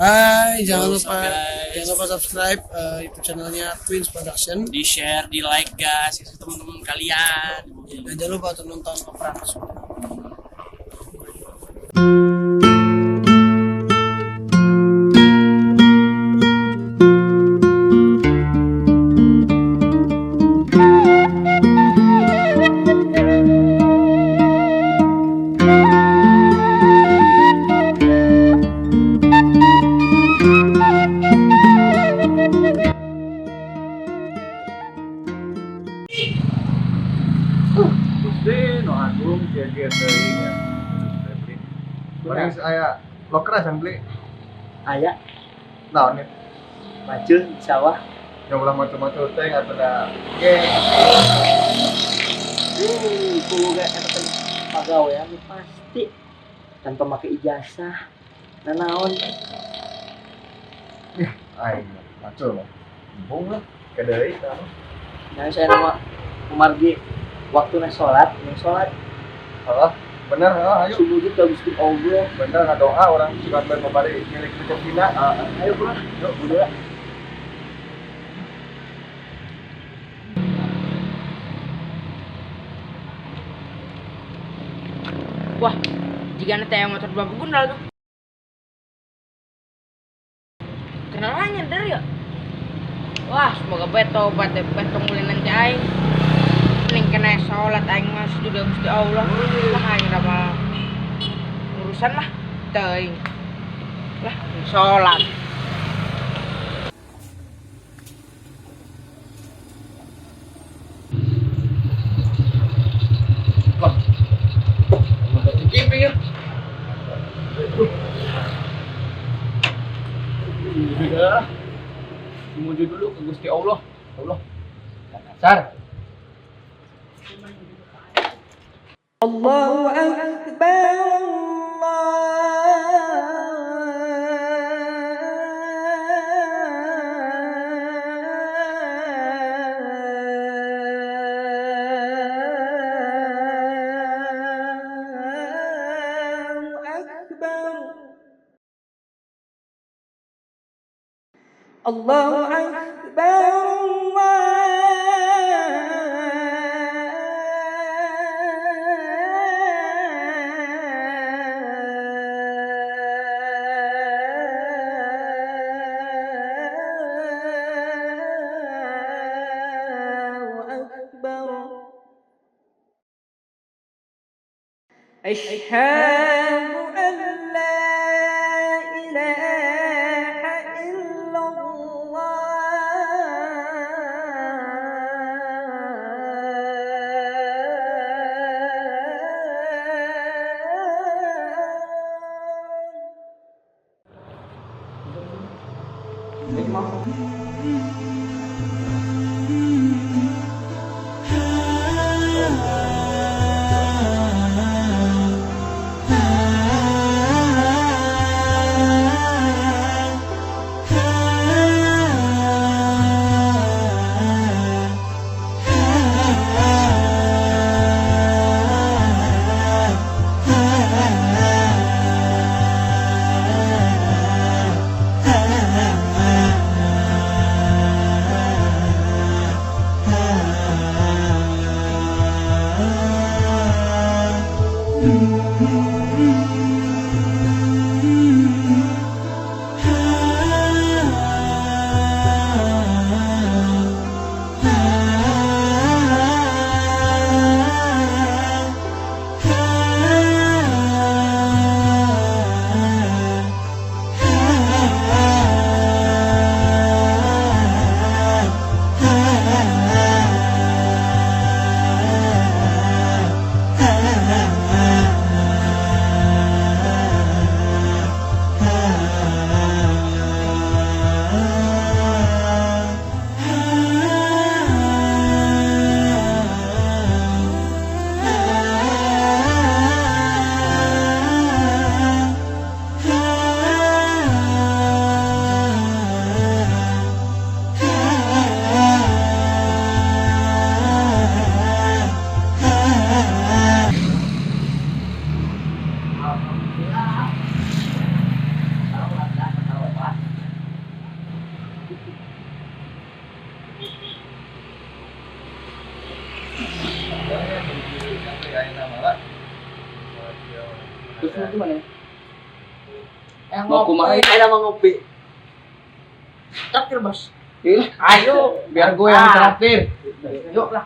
Hai, jangan What's lupa up, guys? Jangan lupa subscribe YouTube channelnya Twins Production. Di share, di like guys, ke teman-teman kalian. Dan jangan lupa untuk nonton Opera. Gusti nu agung kieu-kieu teuing ya. Beli. Paling aya loker acan beli. Aya. Naon ya? Macul di sawah. Yang ulah macul-macul teh atuh da. Ge. Kudu ge eta teh pagawean pasti tanpa make ijazah. Nanaon? Yah, aing macul mah. Embung lah, ke deui tah. Nah, saya nama kumargi waktuna sholat, yang sholat. Heeh, bener, heeh, ayo. Subuh gitu Gusti Allah. Bener ngadoa orang sugan bae babari milik rezekina. Ayo pulang. Yuk, udah. Wah, jika nanti yang motor dua gundal tuh. Kenalannya dari ya. Wah, semoga beto bate beto mulai nanti aing. Mending kena sholat aing mah sudah Gusti Allah. Lah aing rama urusan lah teuing. Lah sholat. Wah. Kiping ya. Udah. Menuju dulu ke Gusti Allah. Allah. Dasar. Allahu Akbar, Allahu Akbar, Allahu Akbar, Allahu Akbar. Asyhadu an la ilaha illallah. gimana? Yang Mau kumaha? Ada mau ngopi. Traktir, Bos. Yaudah, Ayo. biar gue yang Ah. traktir. Yuk lah.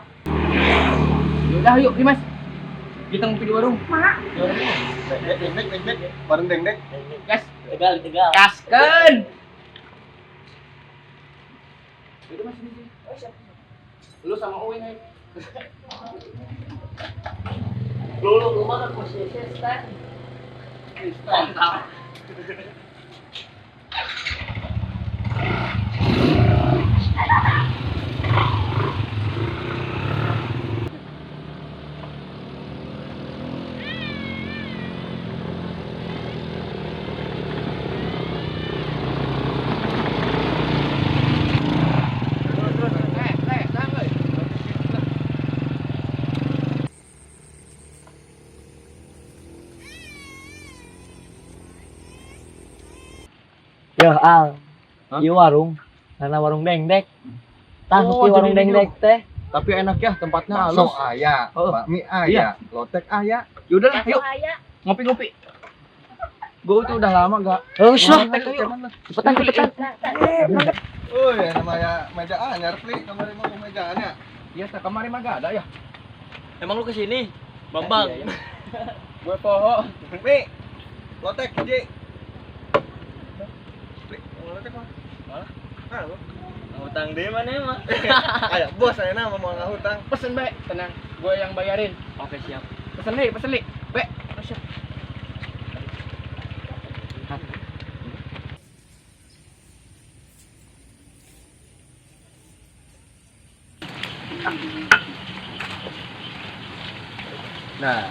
Yaudah, yuk, Dimas. Kita ngopi di warung. Mak. Di warung. Deng deng deng deng. Warung deng deng. Gas. Tegal, Tegal. Kasken. Yaudah, Mas, sini, sini. Lu sama Uwing, ayo. Lu lu mana posisi stand? Mantap. Ya, Al. Hah? Ieu warung. Karena warung dengdek. Tah Oh, oh, warung jadi dengdek teh. Tapi enak ya tempatnya Bakso halus. aya, Oh. bakmi aya, lotek aya. Yaudah lah, yuk. Ngopi-ngopi. Gue tuh udah lama gak Oh, lah. ngopi. Yuk. Cepetan, cepetan. Uy, namanya meja anyar, Pli. Kamari mau ke mejaannya. Iya, tak kemarin mah gak ada ya. Emang lu kesini? Bambang. Iya, iya. Gue poho. Mi, lotek hiji. Pli, mau lotek mah? Malah. Ah, lu. Utang deh mana emang? Ayo, bos saya nama mau ngahutang. Pesen, Be. Tenang, gue yang bayarin. Oke, siap. Pesen li, pesen li. Be. Nah,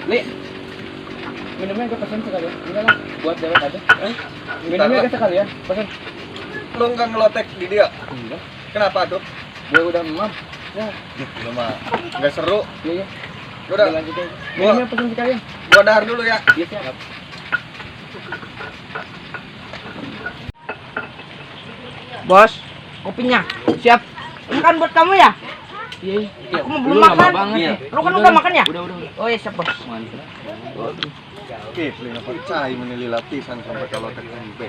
Li. Minumnya gue pesen sekalian. Enggak lah, buat dewek aja. Eh, minumnya lah. gue sekalian. Pesen. Lu nggak ngelotek di dia? Enggak. Kenapa tuh? Gue udah memam. Ya, Lu mah nggak seru. iya iya. Udah, lanjut aja. Minumnya pesen sekalian. gua dahar dulu ya. Iya, siap. Bos, kopinya. Siap. Ini kan buat kamu ya? Iya, iya. Aku mau belum Lu lama makan. banget Iya. nih. Lu kan udah makan ya? Udah. Oh iya, siap, Bos. Mantap. Oke, Pli nggak percaya menili lapisan sampai ke lotek MB.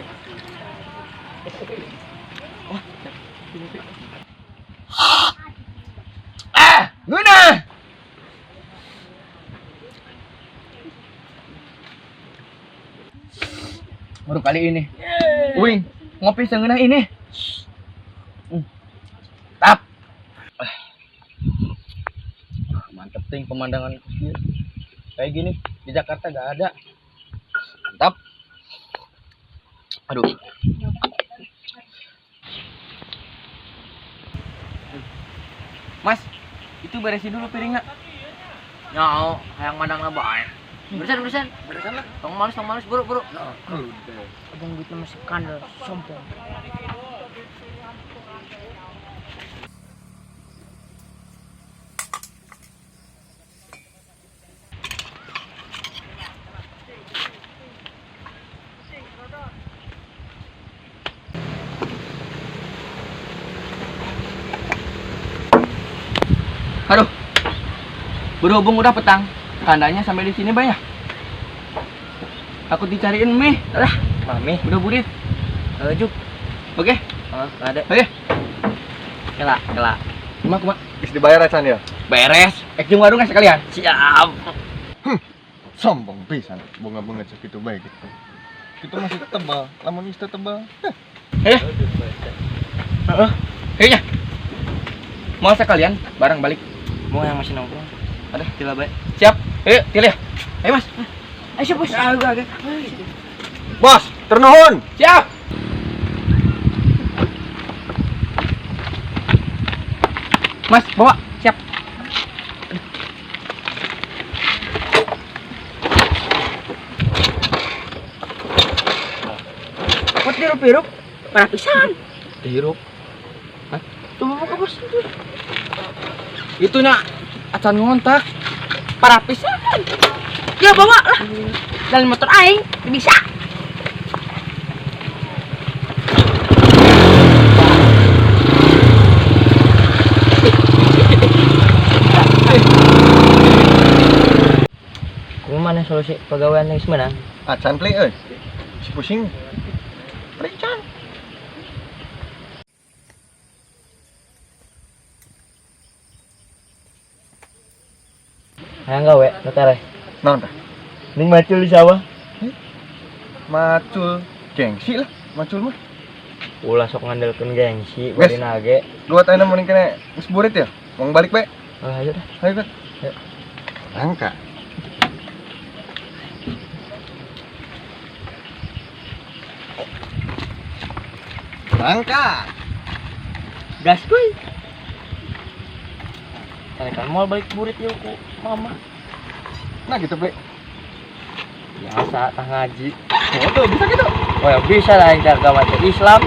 Ah, guna. Baru kali ini. Wing, ngopi sengenah ini. Tap. Ah. Mantep ting pemandangan kayak gini di Jakarta gak ada. Mantap. Aduh. Mas, itu beresin dulu piringnya. Ya, hayang madang lah bae. Beresan, beresan. Beresan lah. Tong males, buru, buru. Abang duitnya masih kandel, sombong. Aduh. Berhubung udah petang, kandangnya sampai di sini, Bay ya. Aku dicariin mie. Lah, mami. Udah burit. Juk. Oke. Oh, ada. Oke. Kela, kela. Kumaha kumaha. Is dibayar acan ya? Beres. Ek jeung warung sekalian. Siap. Sombong pisan, bunga-bunga segitu baik gitu. Kita masih tebal, lamun geus teu tebal. Eh. Heeh. Kayaknya. Mau sekalian barang balik. Mau yang masih nongkrong. Ada. Tila bae. Siap. Ayo, til ya. Ayo, Mas. Ayo, siap, Bos. Bos, ternuhun. Siap. Mas, bawa. Siap. Buat dirup-irup, parah pisan. Dihirup. Coba buka, Bos. Itu nak acan ngontak. Parah pisan. Ya bawa lah. Dalam motor aing bisa. Mana solusi pegawaian yang menang? Acan play euy. Si pusing. Princan. Hayang gawe, nu tereh. Naon tah? Ning macul di sawah. Macul gengsi lah, macul mah. Ulah sok ngandelkeun gengsi, Geus. bari nage. Dua tahun mending kena geus burit ya. Mau balik bae. Oh, ayo dah. Ayo kan. Ayo. Langka. Langka. Gas kuy. Kan mau balik burit yuk ku mama. Nah gitu, Ple. Biasa tah ngaji. Oh, tuh bisa gitu. Oh ya bisa lah yang agama teh Islam.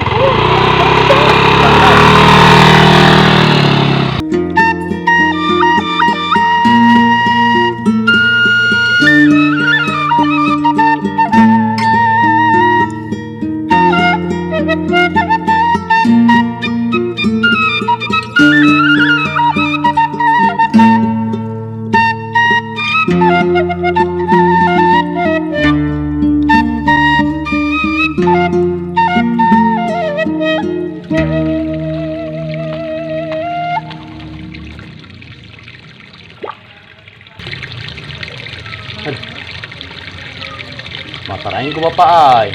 Motor aing ku bapak ay.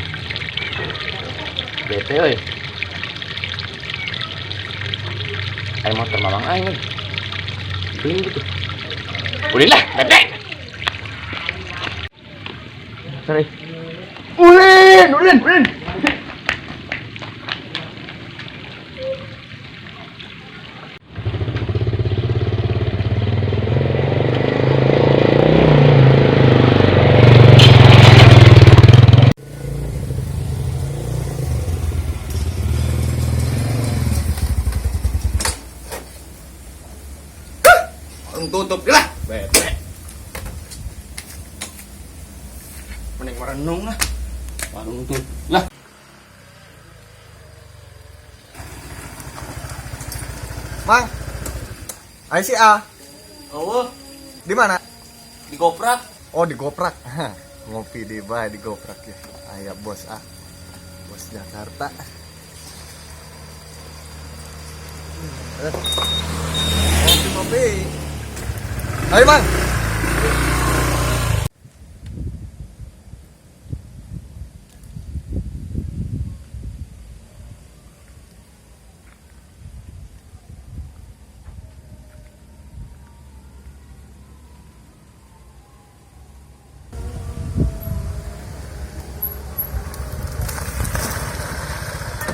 Bete euy. Aing motor mamang aing euy. Beli gitu. Ulin lah, bete. Sorry. Ulin, ulin, ulin. Warung tutup lah, bete. Mending merenung lah. Warung tutup lah. Mang. Ayo si A. Oh, Di mana? digoprak. Oh, digoprak. Hah, ngopi di bae digoprak ya. Aya bos A. Bos Jakarta. Kopi kopi. Ayo, Mang.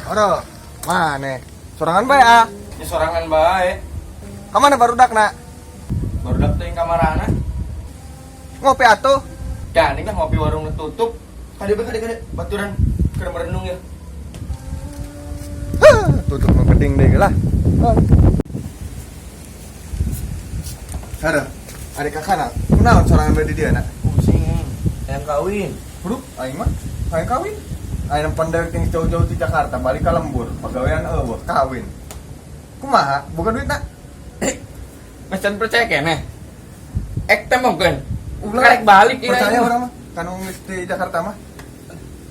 Aduh, mana? Sorangan bae ah. Ya sorangan bae. Kamana barudak nak? Barudak teh kamarana. Ngopi atuh. Ya, ini lah ngopi warung tutup. Kade kade kade baturan keur merenung ya. Huh, tutup nu geding deui lah. Aduh, adik kakak nak, kunaon sorangan bae di dieu nak? Pusing. Hayang kawin. Bro, aing mah hayang kawin. Aing pandai ting jauh-jauh di Jakarta, balik ka lembur, pagawean eueuh, kawin. Kumaha? Boga duit nak? Mas can percaya keneh. Ek teh mungkin. Ulah. Karek balik ieu. Percaya orang mah, kanu geus di Jakarta mah.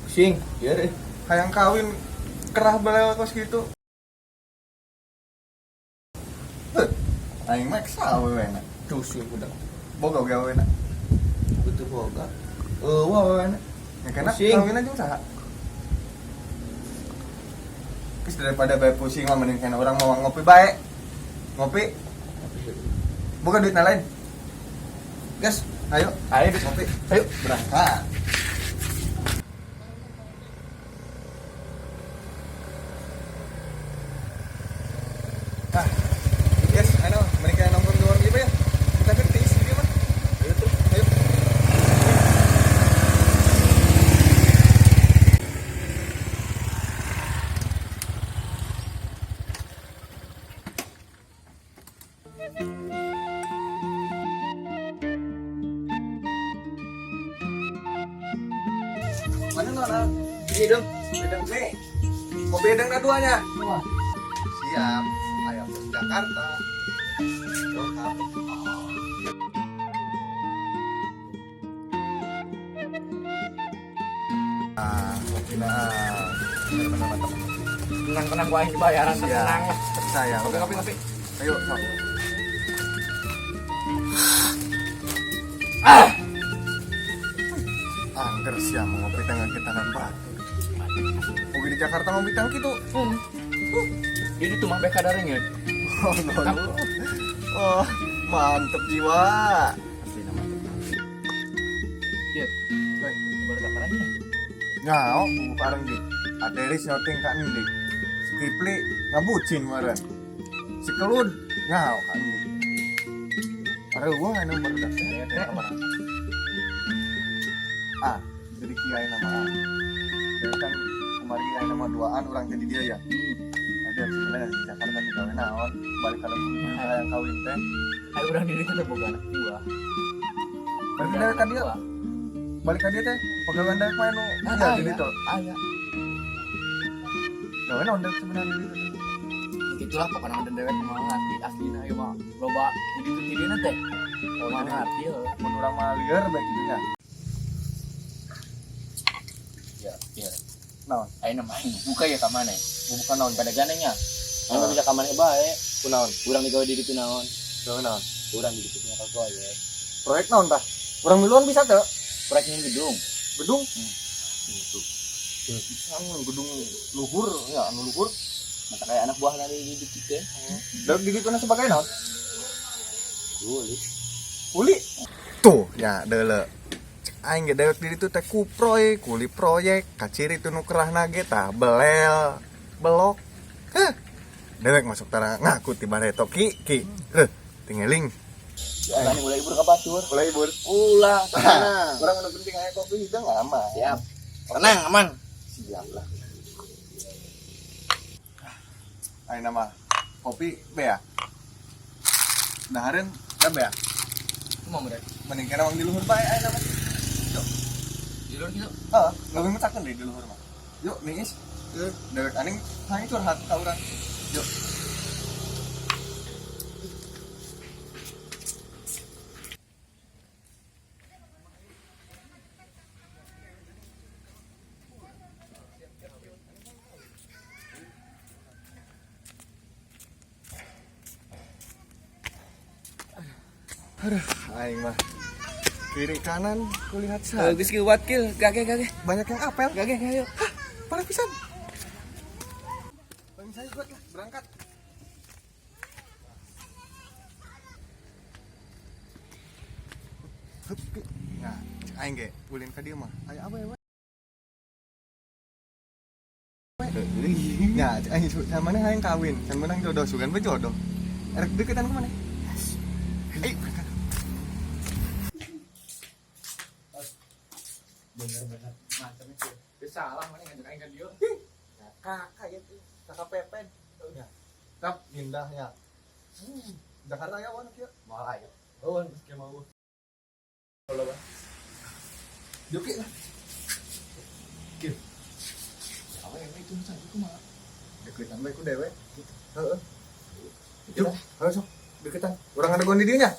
Pusing. Ieu deh. Hayang kawin kerah balewa kos gitu. Heuh, aing mah kesal we na. Duh sih budak. Boga oge awewe na. Betul boga. Eueuh awewe na. Ya kena Pusing. kawin aja saha. Terus daripada bae pusing mah mending kena orang mau ngopi bae. Ngopi. Bukan duit lain. Gas, ayo. Ayo, ngopi. Ayo. Berangkat. Ah, guys, ayo mending kena nongkrong di warung ieu ya. Kita kan tiis di mah. Ayo tuh, ayo. Mana nona? Ini dong. Bedeng nih. Kopi edeng na duanya. Siap. Ayam bos Jakarta. Lengkap. Ah, kopi nah. Bener-bener mantap. Tenang-tenang gua aing bayaran Siap. tenang. Percaya. Kopi kopi kopi. Ayo, sok. Ah. Angger sia mau ngopi tengah kitanan batu. Kopi di Jakarta ngopi tang kitu. Jadi tuh mah beka daring ya. Oh, no, no. Oh, mantep jiwa. Asli nama. Iya. Hei. Baru dakaran ya. Nyao, buku bareng di. Aderis nyoting ka endi. Si Kipli ngabucin meureun. Si Kelud nyao ka endi. Areueuh anu barudak teh teh kamar. Ah, jadi kiai nama ah. Dan kan kemarin kiai nama duaan orang jadi dia ya. Ada sebenarnya di Jakarta di gawe naon, balik kalau yang kawin teh. Ayo urang diri teh boga anak buah. Berarti dari ka dia, balik ka dia teh pegawai dewek mah anu iya jadi tuh. Aya. Gawe naon dewek sebenarnya di ditu. Gitulah pokoknya mah dewek mah ngerti aslina ieu mah loba di ditu tidina teh. Oh, Mah jadi ngerti heuh. mun urang mah lieur bae kitu nya. Ya, ya. Naon? Ayeuna mah aing buka ya ka mana? Bukan naon Pada ganenya. Anu bisa ka maneh bae. Kunaon? Urang digawe di ditu naon? Gawe naon? Urang di ditu nya proyek. Proyek naon tah? Urang miluan bisa teu? Proyek ini gedung. Gedung? Gitu. Ya bisa mun gedung luhur ya anu luhur. Mata kayak anak buah nari di ditu teh. Dewek di ditu sebagai naon? Kuli. Kuli. Tuh, ya deuleu. Cek aing ge dewek di ditu teh kuproy, kuli proyek, kaciri tu nu kerahna ge tah belel, belok. Heh. Dewek masuk tara ngaku ti bareto ki ki. Leuh, tingeling. Urang mulai ibur ka batur. Mulai ibur. Ulah, tenang. Urang anu penting aya kopi hidung aman. Siap. Tenang, aman. Siap lah. Ayo nama kopi bea. Dahareun da bea. Kumaha meureun? Mending kana wang di luhur bae ayo nama. Di luar kitu. Heeh, leuwih metakeun deui di luhur mah. Yuk, niis. Yuk, dewek aning hayang curhat ka urang. Yuk. Aduh, aing mah kiri kanan kulihat saja. Geus kieu wakil, gage gage. Banyak yang apel. Gage ayo. Hah, parah pisan. Bang saya buat lah, berangkat. Hup, ki. Nah, cek aing ge, ulin ka dieu mah. Aya apa ya, we? Nah, cek aing sama mana hayang kawin, can menang jodoh, sugan we jodoh. Erek deketan ku maneh? Ayo, berangkat. Bener-bener mantep itu. Geus salah mana ngajak aing ka dieu. Nah, kakak ya tuh, kakak Pepen. Ya. Tap indahnya. Jakarta ya wan kieu. Moal aya. Eueun geus kieu mah. Joki lah. Kieu. Awe we itu saja kumaha. Deketan bae ku dewek. Heeh. Yuk, ayo sok. Deketan. Urang ada di dieu nya.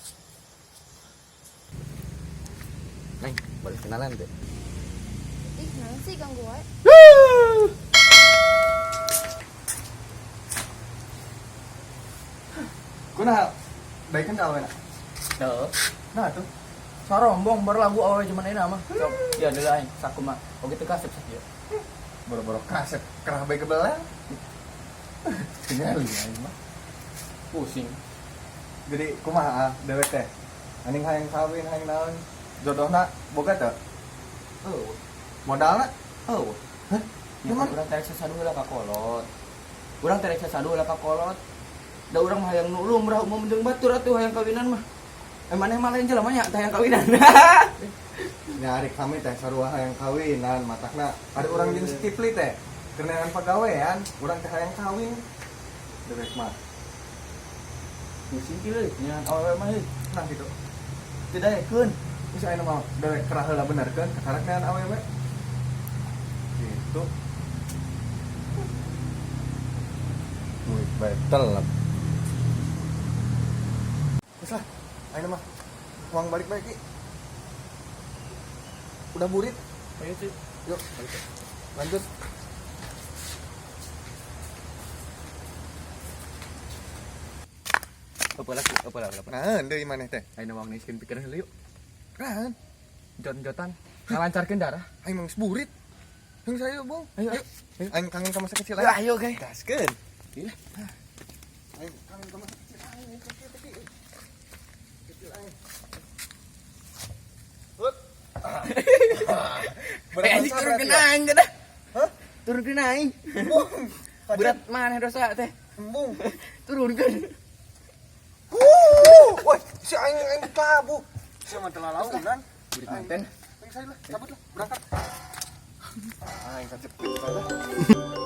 Neng, boleh kenalan teh. Ih, naon sih ganggu wae. Kunaha? Baikkan ka awena. Heuh. Nah tuh. Sarombong baru lagu awewe cuman ayeuna mah. Sok, ya deuleu aing sakumaha. Oge teu kasep sakieu. Boro-boro kasep kerah bae kebelah. Tinggal aing mah. Pusing. Jadi kumaha dewek teh? Aning hayang kawin hayang naon? Jodohna boga teu? Heuh. Modalna? Heuh. Hah? Ya kan urang tarik sasadu heula ka kolot. Urang tarik sasadu heula ka kolot. Da urang mah hayang nu lumrah umum jeung batur atuh hayang kawinan mah. Eh maneh mah lain jelema nya teh hayang kawinan. Nyari kami teh sarua hayang kawinan matakna ada urang jeung si Kipli teh. Kerenangan pagawean, urang teh hayang kawin. Dewek mah. Pusing kieu nya awewe mah heuh. Nah gitu. Teu daekeun. Geus aya mah dewek kerah heula benerkeun kakarak nean awewe. Gitu. Duit bae telep. Geus lah, ayeuna mah uang balik bae ki. Udah burit. Ayo sih. Yuk, lanjut. Apa lagi? Apa lagi? Apa? Nah, deui maneh teh. Ayo nawang niskin pikiran heula yuk. Nah, Jot-jotan ngalancarkeun darah. aing mah geus burit. Yang saya, Bang. Ayo, ayo. Aing kangen ka masa kecil Ayo, aing. ayo, guys. Gaskeun. Iya. Aing kangen ka masa kecil aing. Kecil, kecil. Kecil aing. Hut. Eh, anjing turunkeun aing teh dah. Hah? Turunkeun aing. Embung. Berat mana dosa teh? Embung. Turunkeun. Wuh, woi, si aing aing tabu. Si mah telah launan. Burit manten. Aing saya lah, cabut lah, berangkat. Aing kajepit lah.